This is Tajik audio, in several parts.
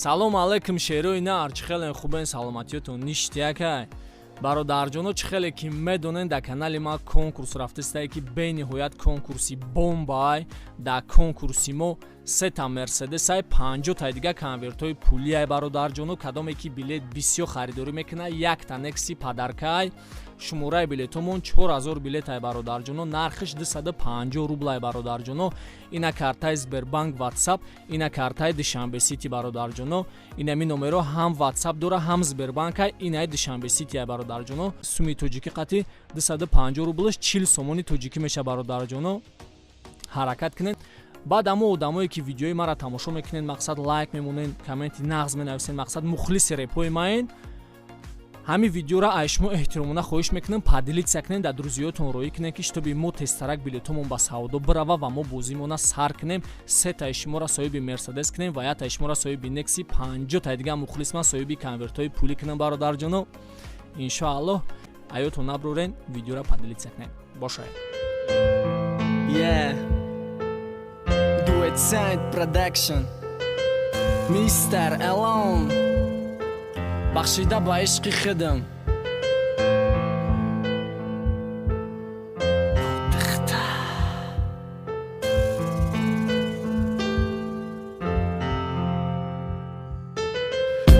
Салом алейкум, шерои нар, чӣ хеле хубен, саломатиётон ништякай. Бародарҷоно, чӣ хеле ки медонен, дар канали ма конкурс рафтастае, ки бениҳоят конкурси бомбай. Дар конкурси мо сета мерседесай, 50-тай дига конвертҳои пулиай. Бародарҷоно, кадоме ки билет бисёр харидорӣ мекунад, якта некси подаркай. Шумораи билетҳомон 4000 билетай, бародарҷоно, нархиш 250 рублай. Бародарҷоно, ина картаи Сбербанк, Ватсап, ина картаи Душанбе Сити. Бародарҷоно, инами номеро ҳам Ватсап дора, ҳам Сбербанкай, инаи Душанбе Ситиай. Бародарҷоно, суми тоҷикӣ қати 250 рублш 40 сомони тоҷикӣ меша. Бародарҷоно, ҳаракат кунед. Баъд амо одамое ки видеои маро тамошо мекунед, мақсад, лайк мемонед, комменти нағз менависед, мақсад, мухлиси репҳои маен, ҳамин видеоро ай шумо эҳтиромона хоҳиш мекунем, поделиться кунед, дар друзьётон роӣ кунед, ки чтобы мо тезтарак билетҳомон ба савдо бирава ва мо бозимона сар кунем, сетаи шуморо соҳиби мерседес кунем ва яктаи шуморо соҳиби некси, 50-таи дига мухлис ман соҳиби конвертҳои пулӣ кунем. Бародарҷоно, иншоаллоҳ, аётон наброрен, видеоро поделиться кунед. Бошед. Yeah. Duet Sound Production. Mr. Alone. Бахшида ба ишқи худам.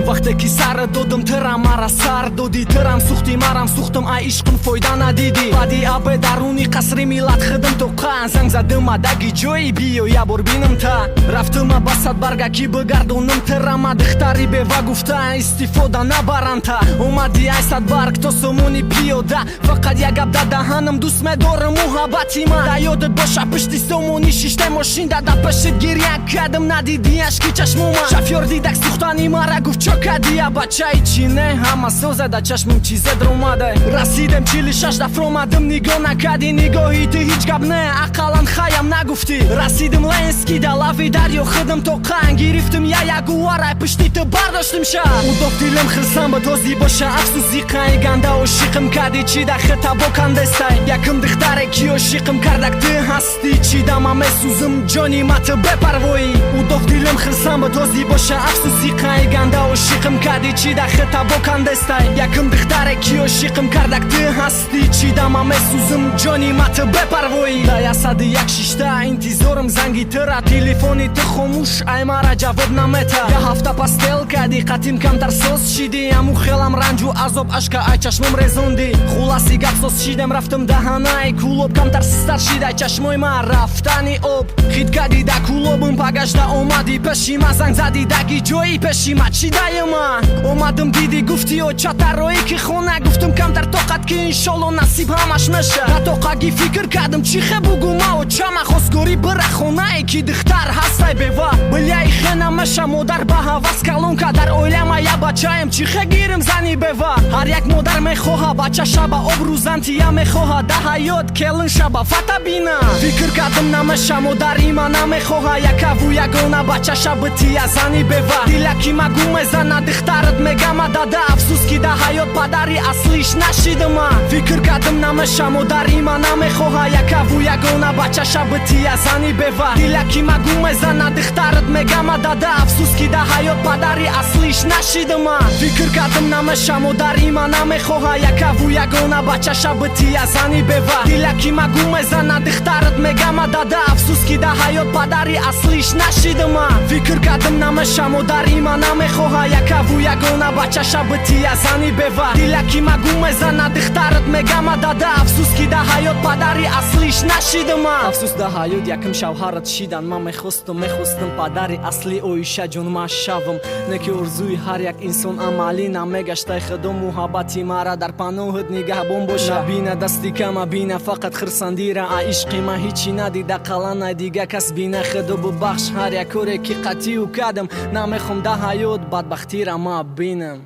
Вақте ки сар додам, тирам мара сар додӣ, тирам сӯхтӣ, марам сӯхтам, ай ишқм фойда надидӣ. Баъди абе даруни қасри миллат хидм то қан занг задим, адаги ҷои биё, ябор бинам та рафтима ба садбарга ки бигардонам тирама. Духтари бева гуфта истифода набаранта, омади ай садбарг то сомони пиёда. Фақат як гап дар даҳанам, дӯст медорам муҳаббати ман. Да ёдат боша, пишти сомонӣ шиште мошин да пашит гиря кардам, надидӣ ашки чашмома. Шофёр дидак сӯхтани мара, гуфт: «Чо кадия, бачаи чи не ҳама соза?» Да чашмам чизе даромада, расидем 46 дафр омадам, нигоҳ накардӣ, нигоҳи ту ҳеҷ гап не, ақаллан хаям нагуфтӣ. Расидим Ленский, да лави дарё хидм то қан гирифтим, я ягуарай пишти ту бардоштим ша. Удоб дилам хирсан ба този боша, афсӯси қай ганда ошиқим кардӣ, чи да хита бокандестай. Якм духтаре ки ошиқим кардак ту ҳастӣ, чи да ма месӯзим ҷони ма, ту бепарвоӣ. Удоб дилам хирсан ба този боша, афсӯси қай ганда ошиқим кардӣ, чи да хита бокандестай. Якм духтаре ки ошиқим кардак ту ҳастӣ, чи да ма месӯзим ҷони ма, ту бепарвоӣ. Да 101 шишта интизорам занги тура, телефони ту хомӯш, ай мара ҷавоб намета. Я ҳафта пастел кардӣ, қатим камтар соз шидӣ, аму хелам ранҷу азоб ашка ай чашмом резондӣ. Хулоси гап, соз шидем, рафтам даҳанаи кулоб, камтар систар шидай чашмои ма рафтани об. Хит кардӣ да кулобм, пагашта омадӣ пеши ма, занг задӣ, даги ҷои пеши ма чӣ дайма. Омадам, дидӣ, гуфтӣ: «Очатароӣ ки хона». Гуфтам: «Камтар тоқат ки, иншолло, насиб ҳамаш меша». Да тоқагӣ фикр кардам, чӣ хе бугума очама, хосгорӣ бира хонае ки духтар ҳастай бева. Биляи хена меша, модар ба ҳавас калонка, дар оилама я бачаем, чӣ хе гирим зани бева? Ҳар як модар мехоҳа бачаша ба обрӯзан тия, мехоҳа да ҳаёт келин шаба фата бина. Фикр кардам, намеша, модари ма намехоҳа якаву ягона бачаша бития зани бева. Дилаки ма гум мезана, духтарат мегама дада, афсӯс ки да ҳаёт падари аслиш нашидама. Фикр кардам, намеша, модари ма намехоҳа якаву ягона бачаша бития зани бева. Дилаки ма гум мезана, духтарат мегама дада, афсӯс ки да ҳаёт падари аслиш нашидама. Фикр кардам, намеша, модари ма намехоҳа якаву ягона бачаша бития зани бева. Дилаки ма гум мезана, духтарат мегама дада, афсӯс ки да ҳаёт падари аслиш нашидама. Фикр кардам, намеша, модари ма намехоҳа якаву ягона бачаша бития зани бева. Дилаки ма гум мезана, духтарат мегама дада, афсӯс ки да ҳаёт падари аслиш нашидама. Афсӯс, да ҳаёт якм шавҳарат шидан ман мехостум, мехостум падари асли оиша ҷонма шавам, не ки орзуи ҳар як инсон амалӣ намегаштай. Худо муҳаббати мара дар паноҳат нигаҳбон боша. Бина дасти кама, бина фақат хирсандира, а ишқи ман ҳичи надида, қаланай дига кас бина. Худо бубахш ҳар як коре ки қатъию кардам, намехом да ҳаёт бадбахтира ма бинам.